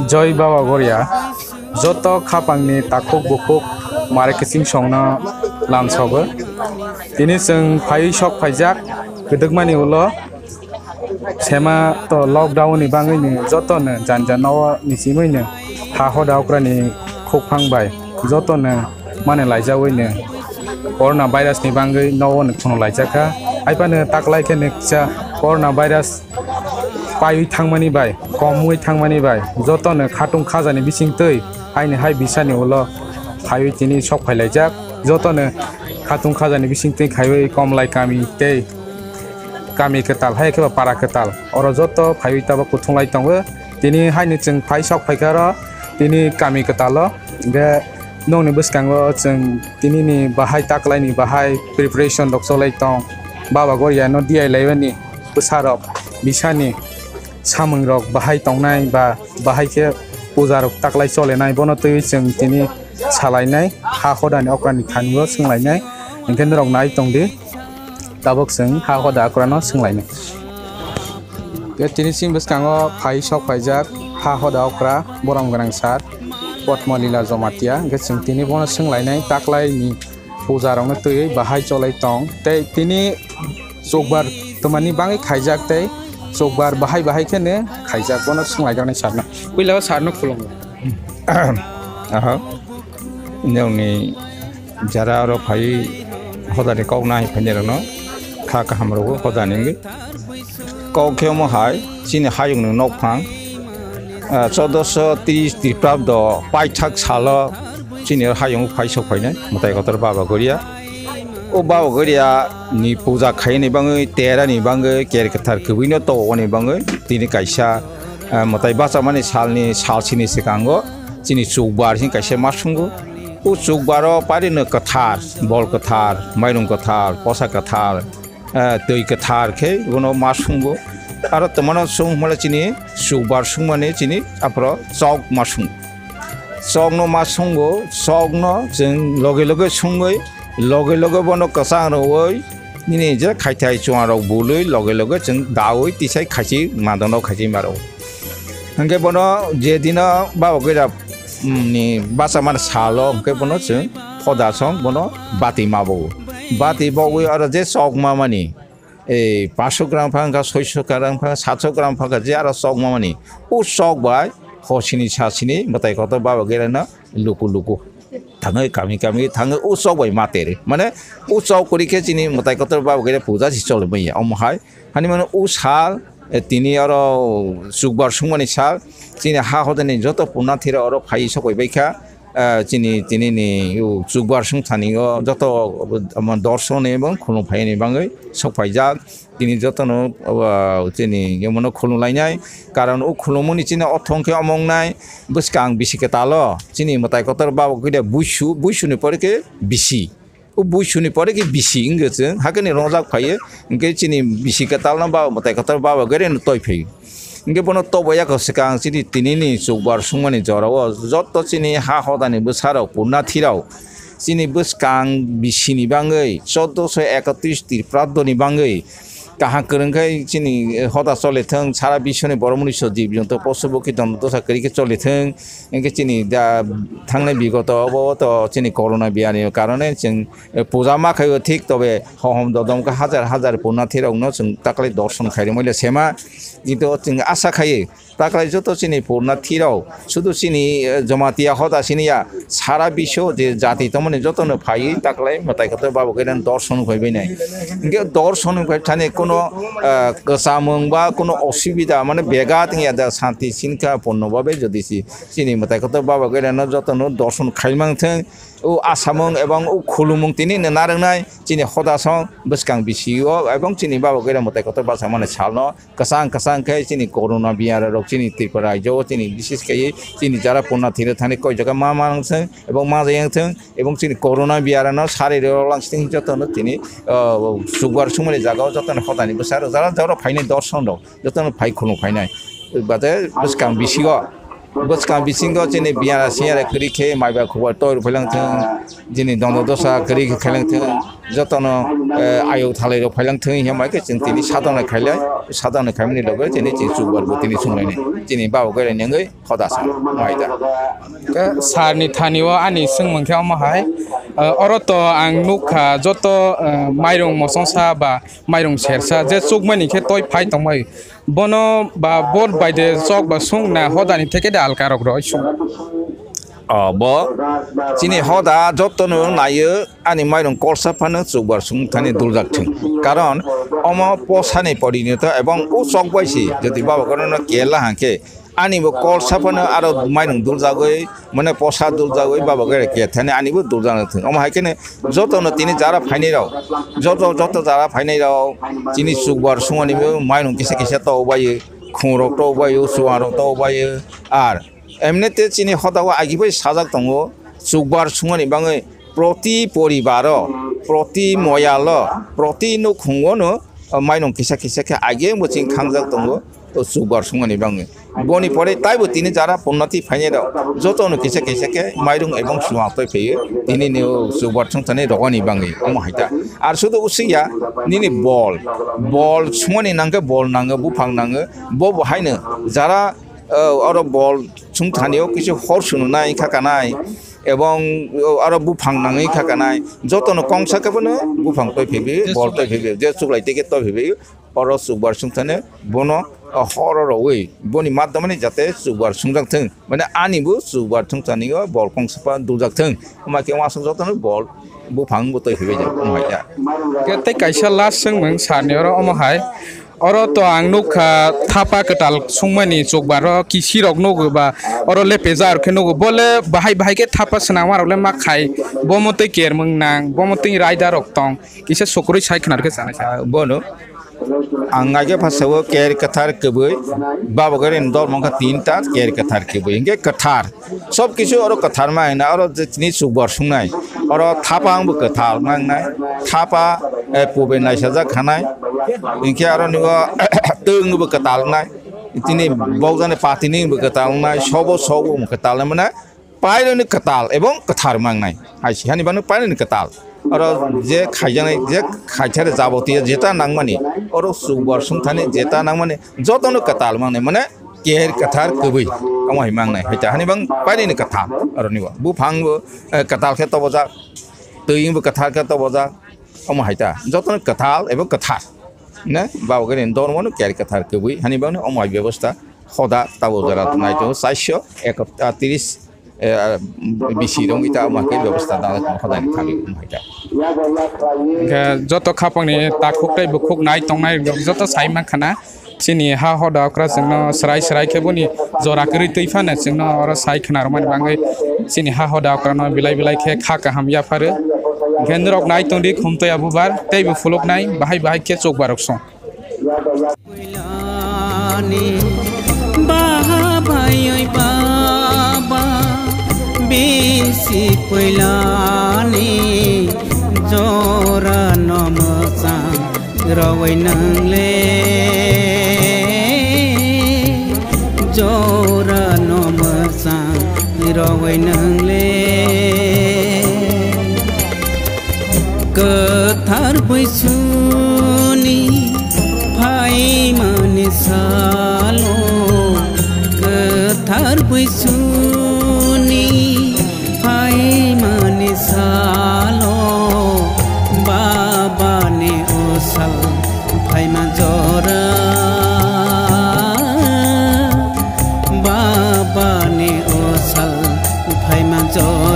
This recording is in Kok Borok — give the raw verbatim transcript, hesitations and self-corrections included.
Joi Baba Goria, joto khapangni takhuk bukhuk mare kiching songno lamsogo. Tini chwng phaiwi sok phaijak kwdwkmani ulo sema to lockdown ni bangwino jotono janja no nisimwino ha hoda okrani khukphang bai jotono mane laijawino corona virus ni bangwi nogo no khunu laijakha. Haiphano taklai khe kisa corona virus paiwi thangmani bai, komwi thangmani bai, jotono khatung khajani bisingtwi haini hai bisani ulo khaiwi tini sok phailaijak. Jotono khatung khajani bisingtwi khaiwi Komlai kami tei kami kwtal, hai khe ba para kwtal, oro joto phaiwi tabuk kuthunglai tongo. Tini haini chwng phai sok phaikha oro tini kami kwtalo, hwnkhe nokni bwskango chwng tinini bahai taklaini bahai preparation rok cholai tong. Baba Goria no diai laimani bwsarok bisani samung rok bahai tongnai ba bahai khe puja rok taklai cholenai, bono twiwi chwng tini salainai, ha hodani okrani thani o swnglainai, hwnkhe norok nai tongdi, tabuk chwng ha hoda okrano swnglainai. Tei tini chini bwskango phai sok phaijak ha hoda okra borom gwnang sir Potmo Lila Jomatia, hwnkhe chwng tini bono swnglainai taklaini puja rokno twiwi bahai cholai tong tei tini chukbar twmani bagwi khaijak tei chukbar bahai bahai kheno khaijak, bono swnglaijak nai sir no. Puila o sir no khulumgo. Aha. Nokni jara oro phai hodani kok nai phainai rokno kha kaham rwgo hodani wngwi. Kok khe omo hai chini hayungni nokphang, ah, chordoso tris Tiprabdo paithak salo chini hayung phai sok phainai mwtai kotor Baba Goria. O Baba Goria ni puja khaini bangwi, terani bangwi, ker kwthar kwbwino tongoni bangwi tini kaisa, ah, mwtai bachamani salni, salsini swkango chini chukbar hin kaisa ma sungo. O chukbaro parino kwthar, bol kwthar, mairung kwthar, posa kwthar, eh, twi kwthar khe bono ma sungo. Aro twmano sung hwnmale chini chukbar sungmani chini aphro chok ma sungo. Chokno ma sungo, chokno chwng loge loge sungwi, loge loge bono kwchang rwui, nini je khaithai chuang rok bului, loge loge chwng daui tisai khachi madano khachi maro. Hwnkhe bono je dino Baba Goria, mm, ni bachamani salo hwnkhe bono chwng hoda song bono bati mabo. Bati bogwi aro je chok mamani, ei paanch sho gram phang kha, soi sho gram phang kha, sat sho gram phang kha, je aro chok mamani, o chok bai hosini sasini mwtai kotor Baba Goria no luku luku thangwi kami kami thangwi o chok bai ma tere. Mane o chok kwrwi khe chini mwtai kotor Baba Goria puja si choli manya. Omo hai hani mano o sal, eh, tini oro chukbar sungmani sal, chini ha hodani joto punathira oro phai sok bai bai kha. Ah, chini, tini ni, o, chukbar sung thani o joto, omo, dorson ebong khulum phaini bangwi sok phaijak. Tini jotono, o, chini, omono khulum lainai. Karon o khulumuni chini ortho hwnkhe omo wngnai, bwskang bisi kwtalo, chini mwtai kotor Baba Goria buisu, buisuni pore khe bisi. O buisuni pore khe bisi wngkhe chwng hakhe ni rongjak phaio, hwnkhe chini bisi kwtalno Baba mwtai kotor Baba Goria no toi phaio. Hwnkhe bono tobo ya khe swkang chini tinini chukbar sungmani jorao joto chini ha hodani bwsarok punathirok chini bwskang bisini bangwi chordoso ekotris Tiprabdoni bangwi kaham kwrwng khe chini hoda choli thwng, sara biswni borok mwnwi so jib jonto posu bokhi dondo dosa kwrwi khe choli thwng. Hwnkhe chini da thangnai bigoto obo to chini corona biyani karone chwng, eh, puja ma khaio thik, tobe hohom dodom khe hajar hajar punathirokno chwng taklai dorson khairwmai le sema. Kintu chwng asa khaio taklai joto chini punathirok sudu chini, eh, Jomatia hoda sini ya, sara biswo je jati tongmani jotono phaiwi taklai mwtai kotor Baba Goria dorson phaibai nai. Hwnkhe dorson phai thani kuno, eh, kwchamung ba kuno osubida mane bega tongya da, santi sinkha punno babe jodi si chini mwtai kotor Baba Goria no jotono dorson khaimang thwng, o asamung ebong o khulumung tini no narwknai chini hoda song bwskang bisio ebong chini Baba Goria mwtai kotor bachakmani salno kwchang kwchang khe chini corona biyara rok chini Tripura rajyo o chini bises kaiwi chini jara punathirok thani koi jaga ma ma wng thwng ebong ma jaya wng thwng ebong chini corona biyara no sari rok lang siteng jotono tini, o, chukbar sungmani jaga o jotono hodani bwsa rok jara jara phainai dorson rok. Jotono phai khulum phainai. Bate bwskang bisingo, bwskang bisingo chini biyara siyara kwrwi khe maiba khubar tor phailang thung, chini dondo dosa kwrwi khe khailang thung, jotono, eh, ayuk thalai rok phailang thung hiya mai khe chwng tini sadona khailai, sadona khaimani loge chini chini chukbar bo tini sunglaini chini baba gare nengwi hoda sa mai da. Khe sir ni thani o ani swngmung khe omo hai, eh, oro to ang nukha joto, eh, mairung mosongsa ba mairung sersa je chukmani khe toi phai tongmai. Bono ba bor bai de chok ba sung na hoda ni theke de alka rok roi sung. O bo chini hoda joto no nayo ani mairung kolsa phano chukbar sung thani duljak thung. Karon omo posa ni porinito ebong o chok bai si jodi baba kono no kela hangke ani bo kolsa phano aro mairung duljagoi mane posa duljagoi baba gare kethani ani bo duljak thung. Omo hai khe ne joto no tini jara phainai rok, joto, joto jara phainai rok, chini chukbar sungani bo mairung kisa kisa to ubaio, khung rok to ubaio, chuwang rok to ubaio, ar emne te chini hoda o agi bai sajak tongo, chukbar sungani bangwi proti poribaro, proti moyalo, proti nukhungo no, o, mairung kisa kisa khe agi bo chini khangjak tongo, o chukbar sungani bangwi. Boni pore taibo tini jara punnati phainai rok joto no kisa kisa khe mairung ebong chuwang toi phaio tini ni o chukbar sung thani rogani bangwi omo hai ta. Ar sudu usik ya nini bol, bol sungani nangkhe bol nango, buphang nango, bo bo haino jara, o, oro bol sung thani o kisa hor sunu nai kha kanai ebong, o, oro buphang nangwi kha kanai joto no kongsa khe bono buphang toi phaibwi, bol toi phaibwi, je chuklai tei khe toi phaibwi. Oro chukbar sung thani bono, o, horo rogwi boni madamani jate chukbar sungjak thung. Mane ani bo chukbar thung thani o bol kong sapa duljak thung. Omo khe wasung jotono bol buphang bo toi hibai jak, omo hai ya. Khe tei kaisa last swngmung sir ni oro omo hai. Oro to ang nukha thapa kwtal sungmani chukbar o kisi rok nugo ba oro le pejak khe nugo. Bo le bahai bahai khe thapa swnama rok le ma khai. Bo mo tei kermung nang, bo mo tei raida rok tong. Kisa sukrui sai khwna rw khe chanai sa. Ah, bono. Ang nai khe pha sao ker kwthar kwbwi, baba gari ni dol mangkha tinta ker kwthar kwbwi. Hinkhe kwthar. Sob kisu oro kwthar ma hina, oro je tini chukbar sungnai. Oro thapa ang bo kwthar ma wngnai. Thapa, eh, pube naisajak khanai. Hinkhe aro nibo twng bo kwtal wngnai. Tini bokjani patini bo kwtal wngnai. Sobo sobo kwtal wngnai. Paironi kwtal ebong kwthar mangnai. Hai si hani bano paironi kwtal. Oro je khaijaknai, je khaithare jabotiyo jeta nangmani, oro chukbar sungthani jeta nangmani, jotono kwtal mangnai, mane ker kwthar kwbwi. Omo hai mangnai. Hai ta hani bang paironi kwthar. Oro nibo. Buphang bo, eh, kwtal khe tobojak. Twi bo kwthar khe tobojak. Omo hai ta. Jotono kwtal ebong kwthar. Ne? Baba gari ni dormo no ker kwthar kwbwi. Hani bang omo hai bebosta. Hoda tabo jora nai tongo, chairso ekatris, eh, bisi rong ita omo khe bebosta da hoda ni thani omo hai ta. Hingkhe joto khapang ni takhuk tei bukhuk nai tongnai rok joto sai mankha na. Chini ha hoda okra chwngno srai srai khe boni jora kwrwi twi phano chwngno oro sai khna rwmani bangwi chini ha hoda okra no belai belai khe kha kaham yapharo. Hingkhe norok nai tongdi khumtoya bubar tei bo phuluknai bahai bahai khe chukbar rok song. Puilani baha bhaioi baba, bisi puilani jora no mwchang rogoi nang le, jora no mwchang rogoi nang le. Kwthar buisuni phaimani salo, kwthar buisuni phaimani salo, babani usal phaima jora, babani usal phaima jora.